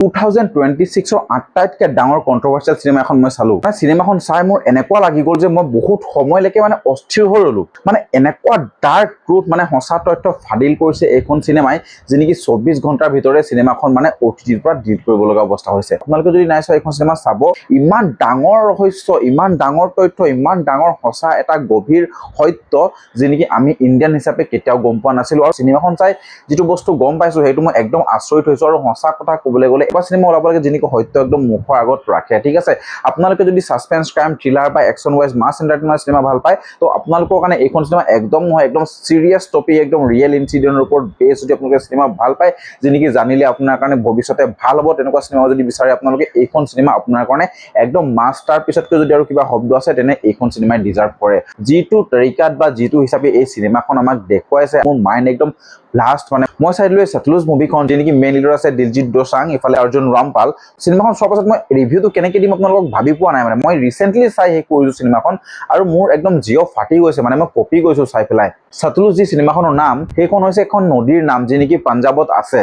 2026ৰ আটাইতকৈ ডাঙৰ controversial cinema এখন মই চালোঁ। মানে চিনেমাখন চাই মোৰ এনেকুৱা লাগি গ'ল যে মই বহুত সময়লৈকে মানে অস্থিৰ হৈ ৰ'লো। মানে এনেকুৱা ডাৰ্ক ট্ৰুথ, মানে সঁচা তথ্য ফাদিল কৰিছে এইখন চিনেমাই, যি নেকি 24 ঘণ্টাৰ ভিতৰতে চিনেমাখন মানে অ'টিটিৰ পৰা ডিলিট কৰিব লগা অৱস্থা হৈছে। আপোনালোকে যদি নাই চোৱা, এইখন চিনেমা চাব। ইমান ডাঙৰ ৰহস্য, ইমান ডাঙৰ তথ্য, ইমান ডাঙৰ সঁচা এটা গভীৰ সত্য, যি নেকি আমি ইণ্ডিয়ান হিচাপে কেতিয়াও গম পোৱা নাছিলোঁ। আৰু চিনেমাখন চাই যিটো বস্তু গম পাইছোঁ, সেইটো মই একদম আচৰিত হৈছোঁ। আৰু সঁচা কথা ক'বলৈ গ'লে, এনেকুৱা চিনেমা ওলাব লাগে যি নেকি সত্য একদম মুখৰ আগত ৰাখে, ঠিক আছে? আপোনালোকে যদি ছাছপেঞ্চ, ক্ৰাইম, থ্ৰিলাৰ বা একশ্যন ৱাইজ মাছ এণ্টাৰটেইনমেণ্ট চিনেমা ভাল পায়, তো আপোনালোকৰ কাৰণে এইখন চিনেমা একদম নহয়। একদম চিৰিয়াছ টপিক, একদম ৰিয়েল ইনচিডেণ্টৰ ওপৰত বেছ যদি আপোনালোকে চিনেমা ভাল পায়, যি নেকি জানিলে আপোনাৰ কাৰণে ভৱিষ্যতে ভাল হ'ব, তেনেকুৱা চিনেমা যদি বিচাৰে আপোনালোকে, এইখন চিনেমা আপোনাৰ কাৰণে একদম মাষ্টাৰ পিছতকৈ যদি আৰু কিবা শব্দ আছে, তেনে এইখন চিনেমাই ডিজাৰ্ভ কৰে। যিটো তৰিকাত বা যিটো হিচাপে এই চিনেমাখন আমাক দেখুৱাইছে, মোৰ মাইণ্ড একদম ব্লাষ্ট। মানে মই চাই দিলোঁ এই সতলুজ মুভিখন, যি নেকি মেইন লিডাৰ আছে দিলজিৎ দোচাং, ইফালে অৰ্জুন ৰামপাল। চিনেমাখন চোৱাৰ পাছত মই ৰিভিউটো কেনেকৈ দিম আপোনালোকক ভাবি পোৱা নাই। মানে মই ৰিচেণ্টলি চাই শেষ কৰিছোঁ চিনেমাখন আৰু মোৰ একদম জিভ ফাটি গৈছে, মানে মই কঁপি গৈছোঁ চাই পেলাই। সতলুজ যি চিনেমাখনৰ নাম, সেইখন হৈছে এখন নদীৰ নাম, যি নেকি পাঞ্জাৱত আছে।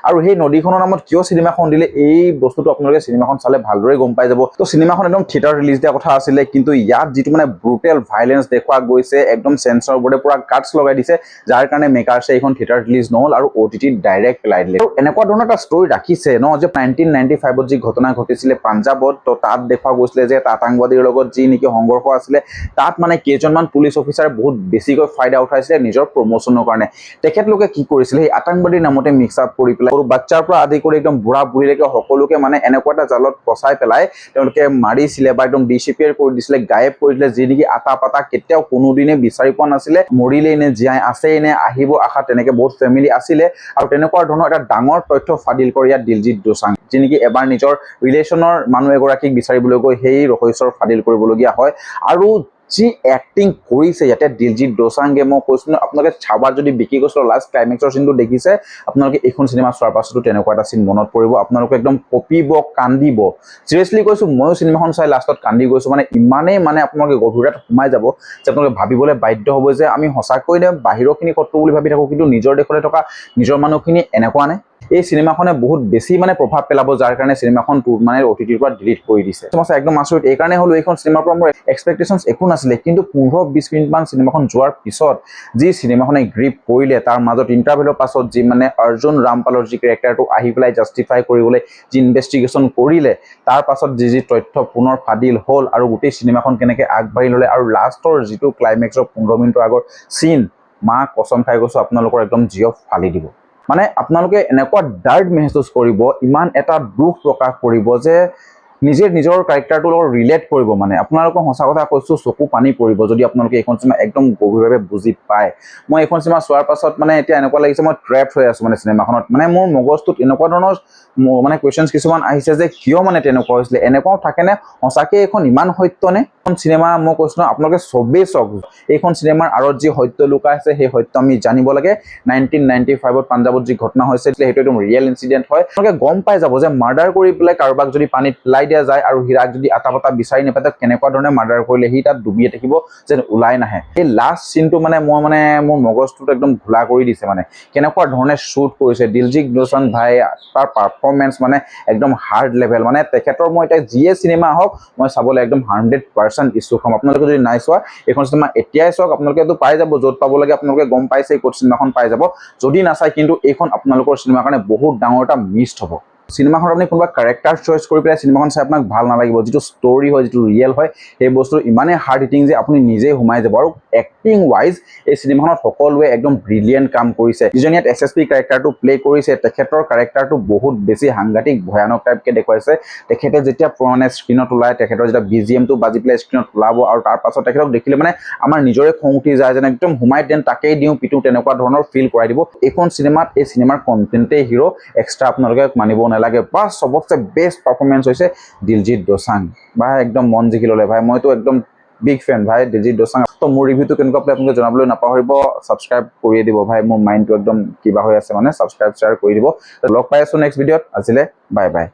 আৰু সেই নদীখনৰ নামত কিয় চিনেমাখন দিলে, এই বস্তুটো আপোনালোকে চিনেমাখন চালে ভালদৰে গম পাই যাব। তো চিনেমাখন একদম থিয়েটাৰ ৰিলিজ দিয়া কথা আছিলে, কিন্তু ইয়াত যিটো মানে ব্ৰুটেল ভাইলেঞ্চ দেখুওৱা গৈছে, একদম চেঞ্চৰ বৰ্ডে পুৰা কাটছ লগাই দিছে, যাৰ কাৰণে মেকাৰ্ছে এইখন থিয়েটাৰ ৰিলিজ নহ'ল আৰু অ'টিটিত ডাইৰেক্ট পেলাই দিলে। আৰু এনেকুৱা ধৰণৰ এটা ষ্টৰি ৰাখিছে ন যে 1995ত যি ঘটনা ঘটিছিলে পাঞ্জাৱত, তো তাত দেখুওৱা গৈছিলে যে এটা আতংকবাদীৰ লগত যি নেকি সংঘৰ্ষ আছিলে, তাত মানে কেইজনমান পুলিচ অফিচাৰে বহুত বেছিকৈ ফাইদা উঠাইছিলে নিজৰ প্ৰমোচনৰ কাৰণে। তেখেতলোকে কি কৰিছিলে, সেই আতংকবাদীৰ নামতে মিক্স আপ কৰি পেলাই সৰু বাচ্চাৰ পৰা আদি কৰি একদম বুঢ়া বুঢ়ীলৈকে সকলোকে মানে এনেকুৱা এটা জালত ফচাই পেলাই তেওঁলোকে মাৰিছিলে বা একদম ডিচিপিয়াৰ কৰি দিছিলে, গায়ব কৰি দিলে, যি নেকি আটা পাতা কেতিয়াও কোনোদিনে বিচাৰি পোৱা নাছিলে, মৰিলেই নে জীয়াই আছেই নে আহিব আশা, তেনেকে বহুত ফেমিলি আছিলে। আৰু তেনেকুৱা ধৰণৰ এটা ডাঙৰ তথ্য ফাদিল কৰি ইয়াত দিলজিৎ দোচাং, যি নেকি এবাৰ নিজৰ ৰিলেশ্যনৰ মানুহ এগৰাকীক বিচাৰিবলৈ গৈ সেই ৰহস্যৰ ফাদিল কৰিবলগীয়া হয়। আৰু যি এক্টিং কৰিছে ইয়াতে দিলজিৎ দোচাংগে, মই কৈছো ন, আপোনালোকে চাবাত যদি বিকি গৈছিল লাষ্ট ক্লাইমেক্সৰ চিনটো দেখিছে, আপোনালোকে এইখন চিনেমা চোৱাৰ পাছতো তেনেকুৱা এটা চিন মনত পৰিব। আপোনালোকে একদম কঁপিব, কান্দিব। চিৰিয়াছলি কৈছো, ময়ো চিনেমাখন চাই লাষ্টত কান্দি গৈছো। মানে ইমানেই মানে আপোনালোকে গভীৰতাত সোমাই যাব যে আপোনালোকে ভাবিবলৈ বাধ্য হ'ব যে আমি সঁচাকৈ নে বাহিৰৰখিনি শত্ৰু বুলি ভাবি থাকোঁ, কিন্তু নিজৰ দেশতে থকা নিজৰ মানুহখিনি এনেকুৱা নে? এই চিনেমাখনে বহুত বেছি মানে প্ৰভাৱ পেলাব, যাৰ কাৰণে চিনেমাখন মানে অ'টিটিৰ পৰা ডিলিট কৰি দিছে। মই একদম আচৰিত এইকাৰণে হ'লো, এইখন চিনেমাৰ পৰা মোৰ এক্সপেক্টেশ্যনছ একো নাছিলে, কিন্তু 15-20 মিনিটমান চিনেমাখন যোৱাৰ পিছত যি চিনেমাখনে গ্ৰীপ কৰিলে, তাৰ মাজত ইণ্টাৰভেলৰ পাছত যি মানে অৰ্জুন ৰামপালৰ যি কেৰেক্টাৰটো আহি পেলাই জাষ্টিফাই কৰিবলৈ যি ইনভেষ্টিগেশ্যন কৰিলে, তাৰ পাছত যি যি তথ্য পুনৰ ফাদিল হ'ল আৰু গোটেই চিনেমাখন কেনেকৈ আগবাঢ়ি ল'লে আৰু লাষ্টৰ যিটো ক্লাইমেক্সৰ 15 মিনিটৰ আগৰ চিন, মা কচম খাই গৈছোঁ, আপোনালোকৰ একদম জিভ ফালি দিব। মানে আপোনালোকে এনেকুৱা ডাৰ্ক মেহচুচ কৰিব, ইমান এটা দুখ প্ৰকাশ কৰিব যে নিজে নিজৰ কেৰেক্টাৰটোৰ লগত ৰিলেট কৰিব। মানে আপোনালোকৰ সঁচা কথা কৈছোঁ, চকু পানী পৰিব যদি আপোনালোকে এইখন চিনেমা একদম গভীৰভাৱে বুজি পায়। মই এইখন চিনেমা চোৱাৰ পাছত মানে এতিয়া এনেকুৱা লাগিছে মই ট্ৰেপ হৈ আছোঁ মানে চিনেমাখনত। মানে মোৰ মগজটোত এনেকুৱা ধৰণৰ মানে কুৱেশ্যনছ কিছুমান আহিছে যে কিয় মানে তেনেকুৱা হৈছিলে, এনেকুৱাও থাকেনে, সঁচাকৈ এইখন ইমান সত্য নে? এইখন চিনেমা মই কৈছোঁ ন, আপোনালোকে চবেই চাওক। এইখন চিনেমাৰ আঁৰত যি সত্য লুকাই আছে, সেই সত্য আমি জানিব লাগে। 1995ত পাঞ্জাৱত যি ঘটনা হৈছিল, সেইটো একদম ৰিয়েল ইনচিডেণ্ট হয়। আপোনালোকে গম পাই যাব যে মাৰ্ডাৰ কৰি পেলাই কাৰোবাক যদি পানীত পেলাই দিয়া যায় আৰু হীৰাক যদি আটা পাতা বিচাৰি নাপায়, তাক কেনেকুৱা ধৰণে মাৰ্ডাৰ কৰিলে সি তাত ডুবিয়ে থাকিব যেন ওলাই নাহে। এই লাষ্ট চিনটো মানে মই মানে মোৰ মগজটোত একদম ঘোলা কৰি দিছে। মানে কেনেকুৱা ধৰণে শ্বুট কৰিছে দিলজিৎ দোচান ভাই, তাৰ পাৰফৰ্মেঞ্চ মানে একদম হাৰ্ড লেভেল। মানে তেখেতৰ মই এতিয়া যিয়ে চিনেমা আহক, মই চাবলৈ একদম 100% ইচ্ছুক হ'ম। আপোনালোকে যদি নাই চোৱা এইখন চিনেমা, এতিয়াই চাওক। আপোনালোকেতো পাই যাব, য'ত পাব লাগে আপোনালোকে গম পাইছে, ক'ত চিনেমাখন পাই যাব। যদি নাচায় কিন্তু এইখন আপোনালোকৰ চিনেমাৰ কাৰণে বহুত ডাঙৰ এটা মিছড হ'ব। চিনেমাখনত আপুনি কোনোবা কেৰেক্টাৰ চইচ কৰি পেলাই চিনেমাখন চাই আপোনাক ভাল নালাগিব। যিটো ষ্টৰি হয়, যিটো ৰিয়েল হয়, সেই বস্তুটো ইমানেই হাৰ্ড হিটিং যে আপুনি নিজেই সোমাই যাব। আৰু এক্টিং ৱাইজ এই চিনেমাখনত সকলোৱে একদম ব্ৰিলিয়েণ্ট কাম কৰিছে। যিজন ইয়াত এছএছপি কেৰেক্টাৰটো প্লে কৰিছে, তেখেতৰ কেৰেক্টাৰটো বহুত বেছি সাংঘাতিক ভয়ানক টাইপকৈ দেখুৱাইছে। তেখেতে যেতিয়া মানে স্ক্ৰীণত ওলায়, তেখেতৰ যেতিয়া বিজিএমটো বাজি পেলাই স্ক্ৰীণত ওলাব আৰু তাৰ পাছত তেখেতক দেখিলে মানে আমাৰ নিজৰে খং উঠি যায়, যেন একদম সোমাই যেন তাকেই দিওঁ পিটো, তেনেকুৱা ধৰণৰ ফিল কৰাই দিব। এইখন চিনেমাত এই চিনেমাৰ কণ্টেণ্টেই হিৰ', এক্সট্ৰা আপোনালোকে মানিব নালাগে। বা চবতছে বেষ্ট পাৰফৰ্মেঞ্চ হৈছে দিলজিৎ দোচাং ভাই, একদম মন জিকি ল'লে ভাই। মইতো একদম বিগ ফেন ভাই দিলজিৎ দোচাং। তো মোৰ ৰিভিউটো কেনেকুৱা পালে আপোনালোকে জনাবলৈ নাপাহৰিব। ছাবস্ক্ৰাইব কৰিয়ে দিব ভাই, মোৰ মাইণ্ডটো একদম কিবা হৈ আছে। মানে ছাবস্ক্ৰাইব, শ্বেয়াৰ কৰি দিব। লগ পাই আছোঁ নেক্সট ভিডিঅ'ত, আজিলে বাই বাই।